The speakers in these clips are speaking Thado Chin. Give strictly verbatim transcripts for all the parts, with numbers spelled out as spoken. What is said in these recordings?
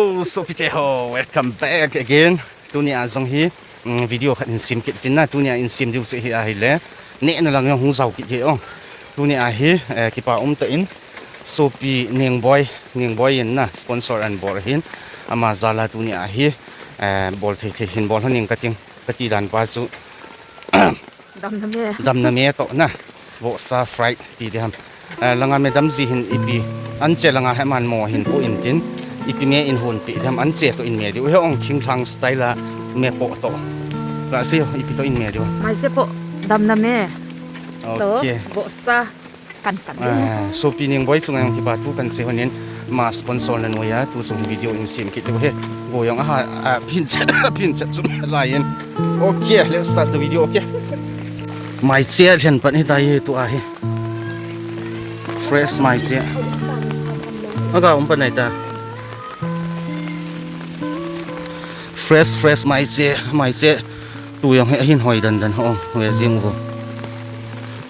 Oh, sopite ho, welcome back again. Tunia jong hi, mm, video khat in sem kit tin na, tunia in sem diu chu hi ahile, nehna lang jong hung jao kit hi o. Tunia hi, eh, kipa um tah in, sopi Ningboi, Ningboi in na, sponsor ahin bol ahin, ama jal a tunia hi, eh, bol thei thei hin bol hon ing kating, kati dan pa chu. Damna me. Damna me toh na. Vohsa fried ti ding ham. Eh, langa me dam ji hin ipi. Anche langa hi aman mo hin pu in tin. Ipi me in hon pi ding ham, anche toh in me diu. He ong thinglhang style a me po toh. La se ipi toh in me diu. Maiche po. Damna me. Toh. Okay. Vohsa. Kan, kan. Ah, sopi Ningboi chunga jong kipa thu kan sei hon in, ama sponsor na noiya, tu chung video in sem kit diu ahi. Go jong aha, ah, phin chet, phin chet chu lai in. Okay, let's start the video, okay? Maiche lhen pan hi tai hi tua hi. Fresh maiche. Aga um pan nai ta. Fresh, fresh maiche, maiche. Tu jong hi ahin hoi dan dan ho, ve jing u.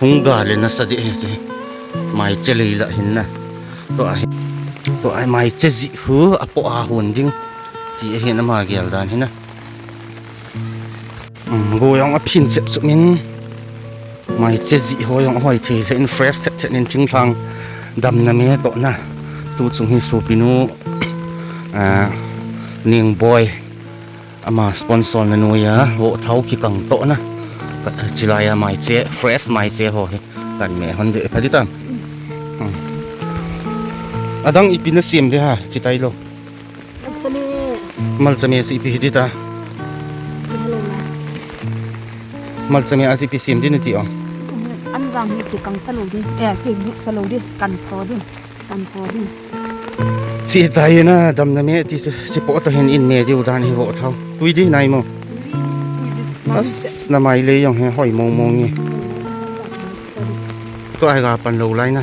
Hung ga le nasa deh hi che. Maiche lei la hin na. Tua hi. Tua hi maiche jih hu apo a hon ding. Ti ahin ama gel dan hi na. Um, go jong aphin chep chep min. Maiche jih ho jong hoi thei le in fresh thet thet in thinglhang damna me toh na. Tu chung hi sopinu, ah, Ningboi. Ama sponsor na noiya, vohthao kikang toh na. Chilai a maiche, fresh maiche ho hi. Kan me hon deh pha ding tam. Hmm. Adang ipi na sem ding ham, chi tai lou. Malcha me. Malcha me chu ipi hi ding ta. Hello, ma. Malcha me a chu ipi sem ding na ti o. Anjang hi kikang ta lou ding. Eh, kibuk ta lou ding. Kan tho ding. Kan tho ding. Chi tai na, damna me ti chu, chi po toh hin in me diu dan hi vohthao. Tui ding nai mo. Tui ding. As, na mai le jong hi hoi mong mong nge. Tua hi ga pan lou lai na.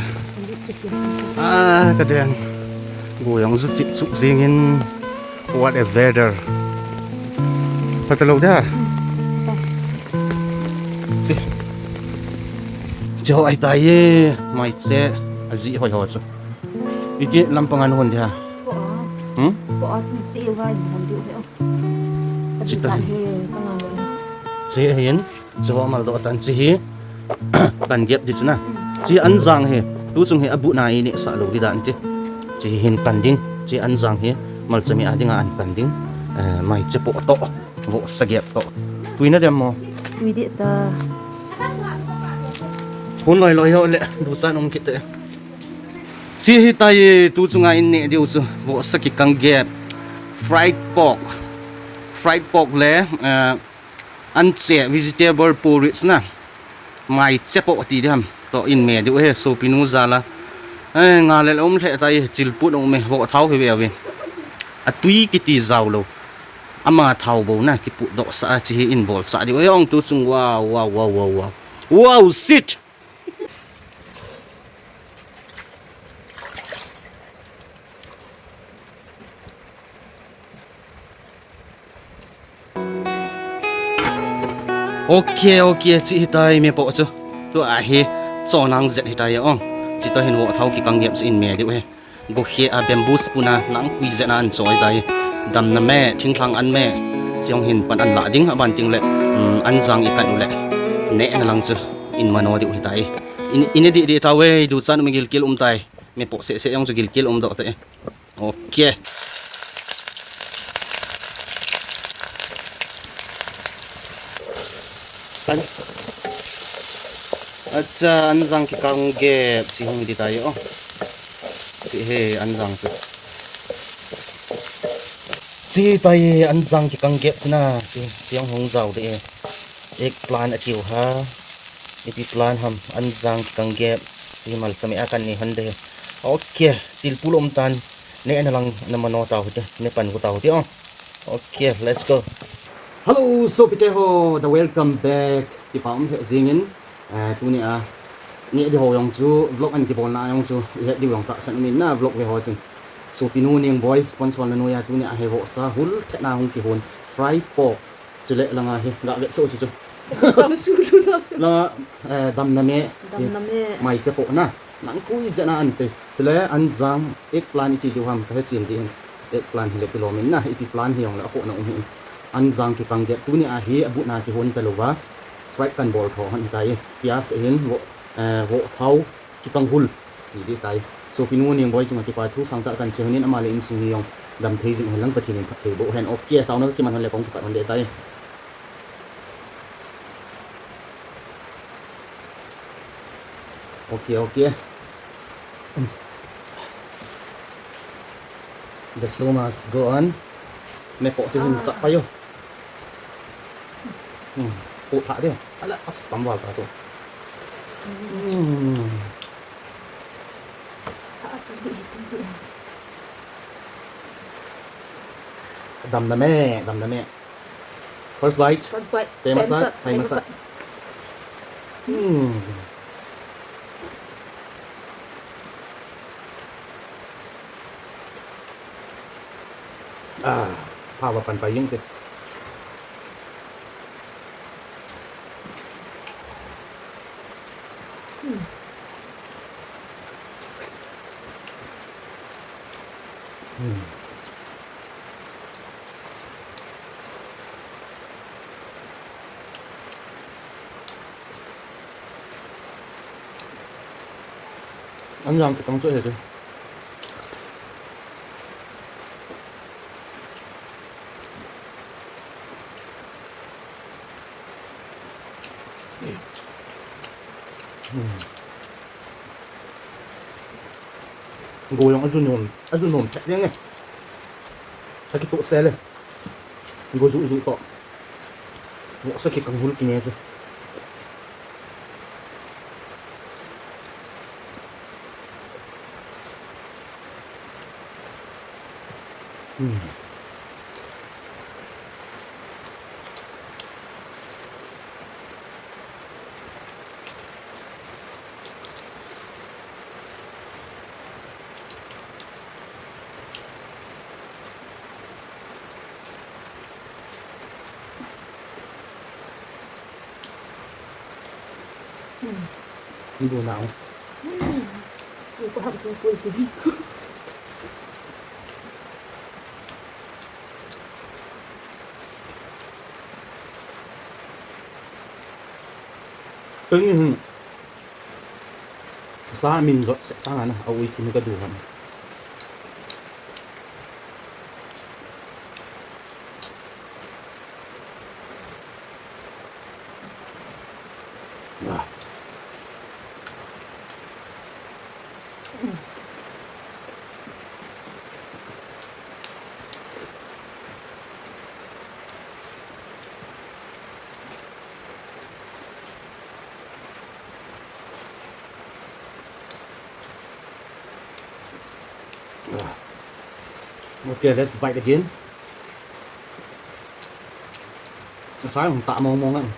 Ah, ka den. Go jong ju chip chup jing in. What a weather. Pha ta lou da. Chi. Chi ho ai tai ye. Maiche. Ajih hoi ho chu. Iti lampang a na hon ding ham? Poh a. Hmm? Poh a, ti ti uva in hon diu ve o. Chi ta. Ka ti tan he, ka ngai le. Chi hin, chi ho mal doh tan chi hi. Kan gep ding chu na. Hmm. Chi anjang hi. Tu chung hi abu na i neh sah lou ding dan ti. Chi hin kan ding. Chi anjang hi. Malcha me a dinga an kan ding. Eh, maiche po toh. Vohsa gep toh. Tui na dem mo. Tui ding ta. Hun loi loi ho le. Duchan um kit te. Chi hi tai tu chunga in neh diu chu. Vohsa kikang gep. Fried pork. Fried pork le, eh, anche vegetable porridge na. Maiche po ti ding ham. Toh in me diu he sopinu jal a. Eh, nga le um lheh tai chilput um e vohthao hi ve ve. Atui kiti jao lou. Ama thao bou na kiput doh sah a chi hi in bol sah diu. Eh, ong tu chung wow, wow, wow, wow, wow. Wow, shit! Ok, ok, chi hi tai me po chu. Tua hi, chonang jet hi tai ong. Chi toh hin vohthao kikang gep chu in me diu he. Gokhe a bamboo spoon a nang kui jet na an cho hi tai. Damna me, thinglhang an me. Chi ong hin pan an la ding, aban ting le, um, anjang i kan u le. Nehna lang chu, in mano diu hi tai. In, in dih dih tau e, duchan um gilkel um tai. Me po seh seh ong chu gilkel um doh te. Ok. Acha, anjang kikang gep, chi hung dih tai o. Chi hi, anjang chu. Chi tai, anjang kikang gep chu na, chi, chi hung hung jao dih e. Eggplant a tiu ha. Ipi plant ham, anjang kikang gep, chi malcha me a kan nei hon dih e. Ok, chilput um tan. Nehna lang na mano tau hite, ne pan gu tau hite o. Ok, let's go. Hello, sopite ho, the welcome back. Kipa um lheh jing in, eh, tunia, neh ding ho jong chu vlog an kibol na jong chu, i het diu jong tahsan um in na vlog ve ho chun. Sopinu Ningboi, sponsor na noiya tunia hi vohsa hul thet na hung kihon, fried pork. Chule langa hi, ga ve cho chu chu. Langa, eh, damna me, chi, damna me. Maiche po na. Nang kui jet na an te. Chule anjang eggplant i ti diu ham ka he chin dih in. Eggplant hi le kilom in na, ipi plant hijongle akhohna um hi. Anjang kikang gep, tuni a hi abutna kihon talouva. Fried kan bol tho hon hitai. Piaz ahin, vo, eh, vo thao, kikang hul. Ti ding tai. Sopinu Ningboi chunga kipa thu sangtah kan sei hon in, ama le insung hi jong damthei jing hen lang Pathen in phatthei boh hen. Ok, taona kakiman hon le kahung kipat hon ding tai. Ok, ok. The show must go on. Mepoh chu hin chah pai o. Hmm, poh thah ding. Ala, as tam val ta chu. Hmm. Dam dam e, dam dam e. First bite. First bite. Te masat, te masat. Hmm. Ah, pha va pan pa jing te. Hmm. Hmm. Anjang kikang chu ahi chu. Hmm. Go jong aju nom, aju nom thei jeng e. Sa kitoh sel e. Go ju ju toh. Vohsa kikang hul kine chu. Hmm. Hmm. Hindi na ako. Hmm. Hindi ko hapon po ito. Kaya yun, sa amin jot seh sanga na, awi kinu ka duhan. Ah. Okay, let's bite again. Sai hung ta mong mong ang.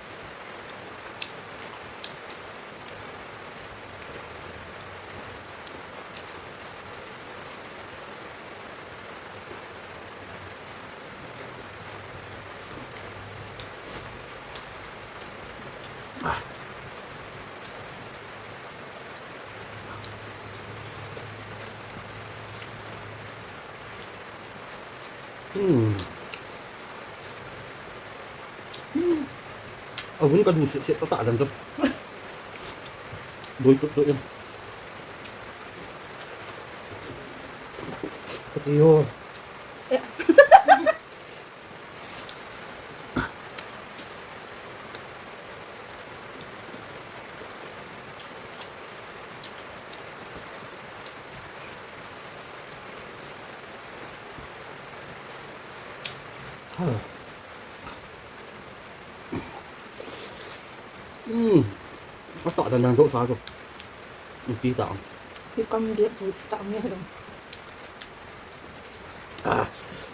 Hmm. Hmm. Avun ka du seh seh ta ta dan to. Doi chop chop in. Kati ho. Hmm. Ata dan dan do sa to. Ti ta. Ti kam dia tu ta ni dong. Ah,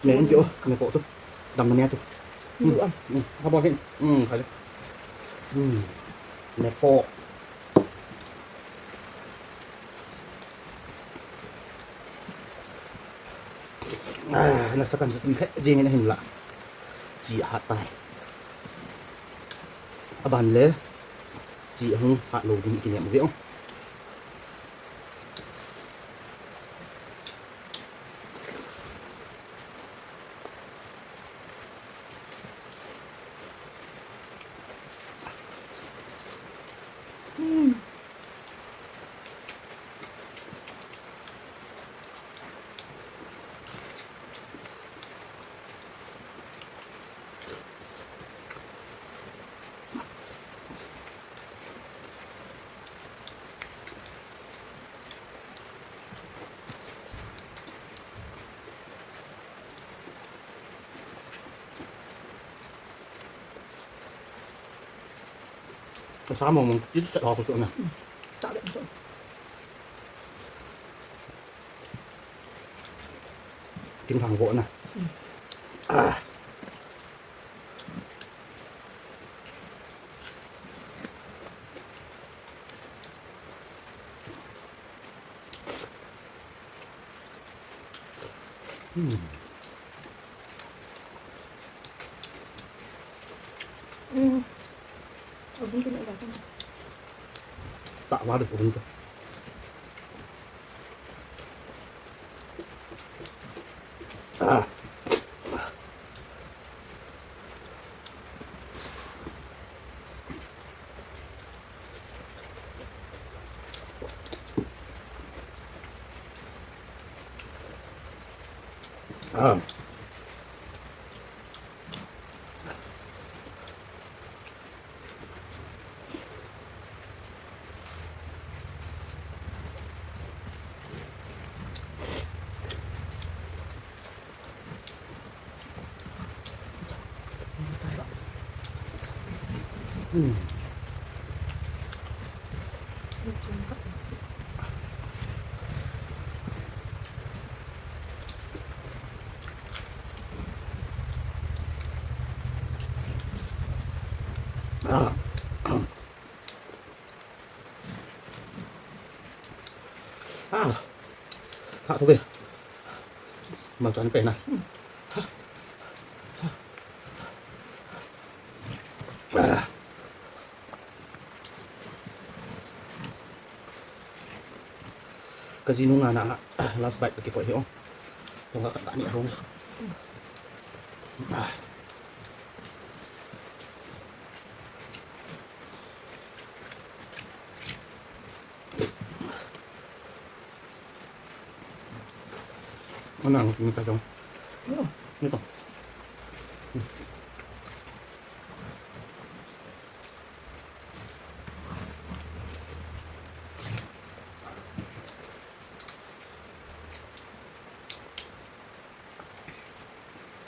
me in ti o, me ko so. Dam na me tu. Hmm. Hmm. Ha bo hin. Hmm, khai. Hmm. Me ko. Ah, nasa kan jat lheh jeng in ahin la. Chi ahat tai. Aban le chi ahung hat lou ding i kinem uve o. Ka sa mong mong, ti sa ho ko na. Sa de. Ting hang bo na. Ah. Hmm. Hmm. Abun kena dah kan. Tak ada pun tu. Ah. Ah. Hmm. Ah. Ah. Ha, tu ke. Mang chan pe na. Ah. Ka jinu nga na, last bite ka kipoi hi o. Tung ka khat ni arong. Ah. Ano ang kita dong? Ano? Ito.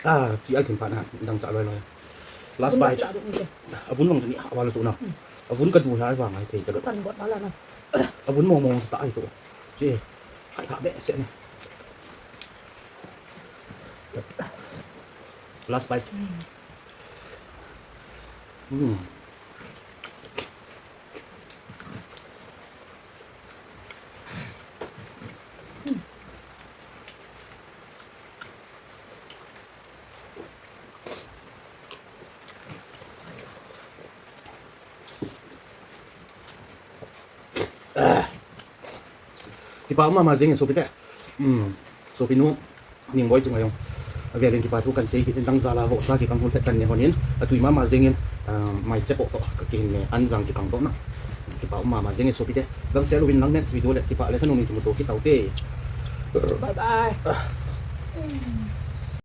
Ah, chi al thim phat na, dang cha loi loi. Last bite. Avun long ni ha wal chu na. Avun ka du ha wa ngai thei ka do. Kan bot wala na. Avun mong mong ta ai to. Chi. Hai kha be se ne. Last bite. Hmm. Kipa um mama jeng e sopite. Hmm. Sopi nu. Ningboi chunga jong avel in kipa thu kan sei kit in, dang jal a vohsa kikang hul thet kan ne hon in, atui mama jeng in, ah, mai che po to ka kihin ne, an jang kikang to na. Kipa um mama jeng e sopite. Dang sel uvin lang next video le kipa le thanung in kimuto kit taute. Bye bye.